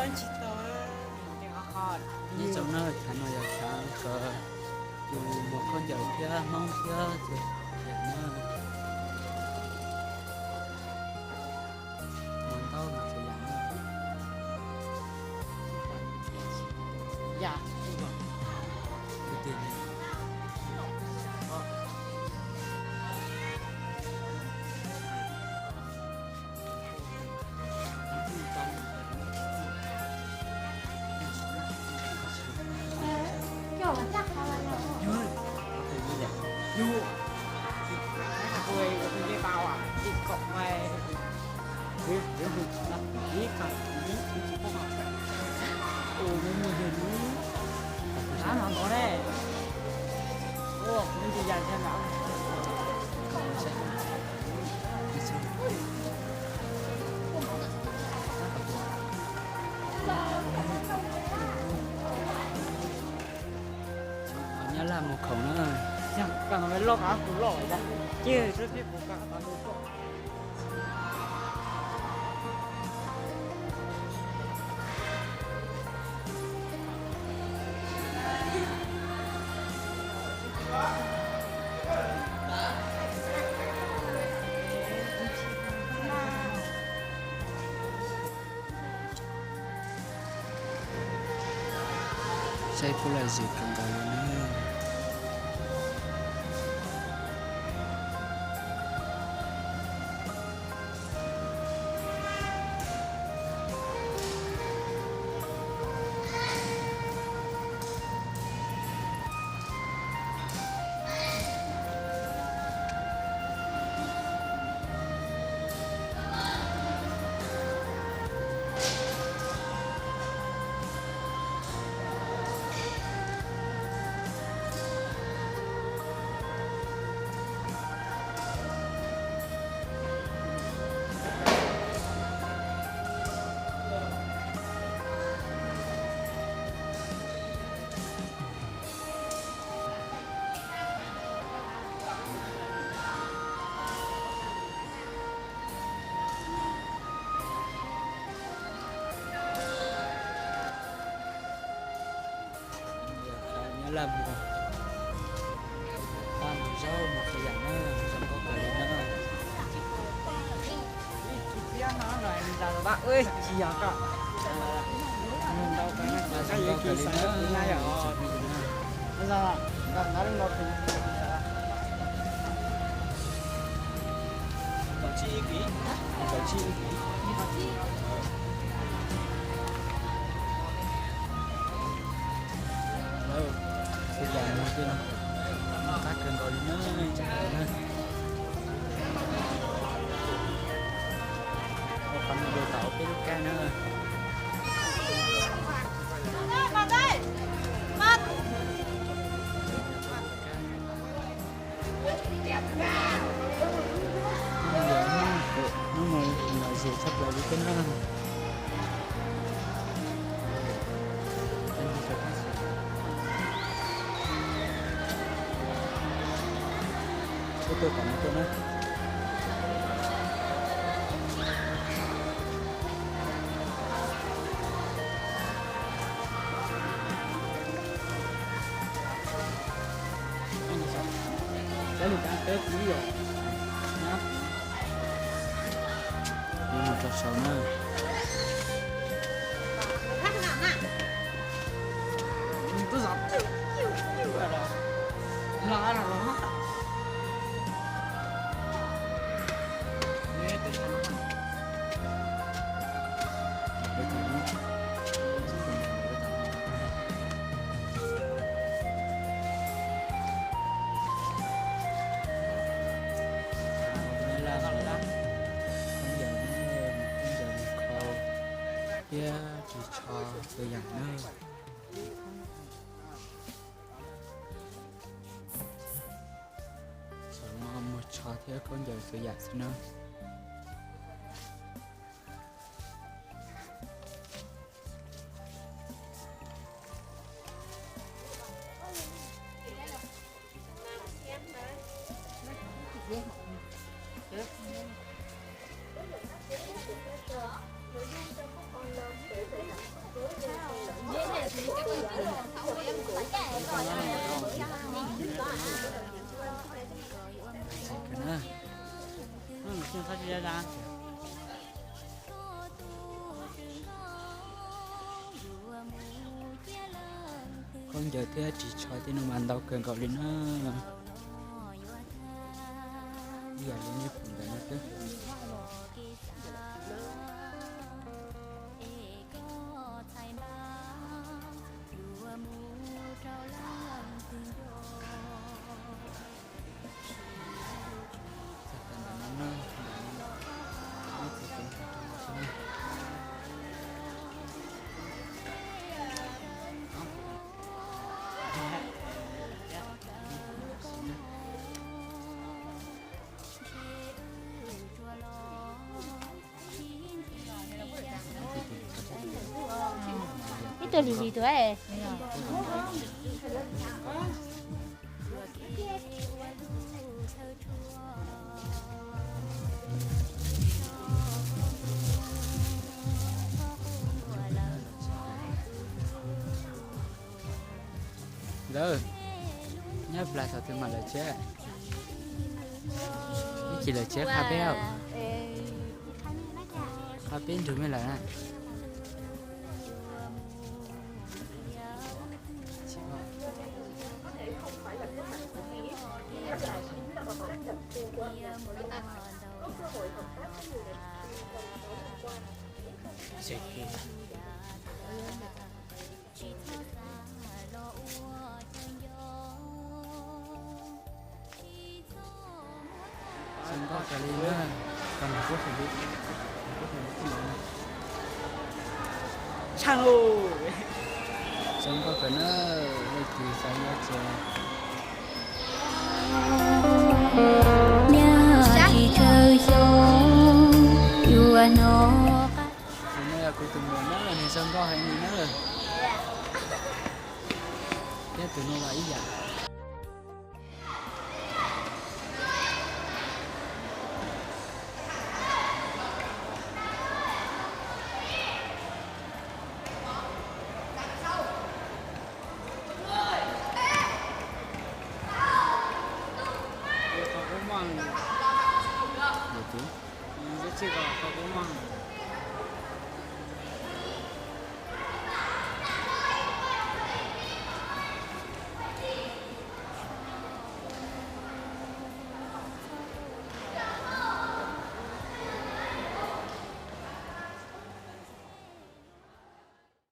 Nyob zoo na, chav no yog chav kom yus muag khaub ncaws thiab Hmoob thiab txhua yam na. Muag ntaub muag txhua yam na. Nyab Laj mus khoom na. Yog kawg loj qab kuv loj, ces rau peb puas kawg qab loj. Saib puab lom zem kawg nkaus li na. Nyab Laj mus, pab mus zaub mus txiv yam na, zoo nkauj kawg li na. Tsis yog koj, zoo nkauj kawg li na. Lawv tus yam no tej no qab kawg nkaus li na, tseem na. Ua qhov no yus tau peb lub kab na. Hnub no lom zem tshaj plaws li thiab na. Tuaj tom no tuaj na. Mus rau saud na. Khaub ncaws, khaub ncaws kho thiab ris tsho txhua yam na. Thaum no muag tsho thiab khaub ncaws txhua yam xwb na. Khaub ncaws thiab ris tsho tej no mas ntau kawg nkaus li na. Ib yam li nej pom ntawm no xwb. Ib tug lis lis tus. Lawm, nyob plas thaum twg mam lawv tshiab? Ib chim lawv tshiab qha peb, qha peb nrug mej lawm na. Zoo nkauj kawg li na, zoo nkauj kawg na, leej twg xav nyob tsev. Nyab tsis chaw xyoo yuav hnov. Tus no yog kuv tus muam na, nws zoo nkauj heev li na. Thiab tus no los ib yam.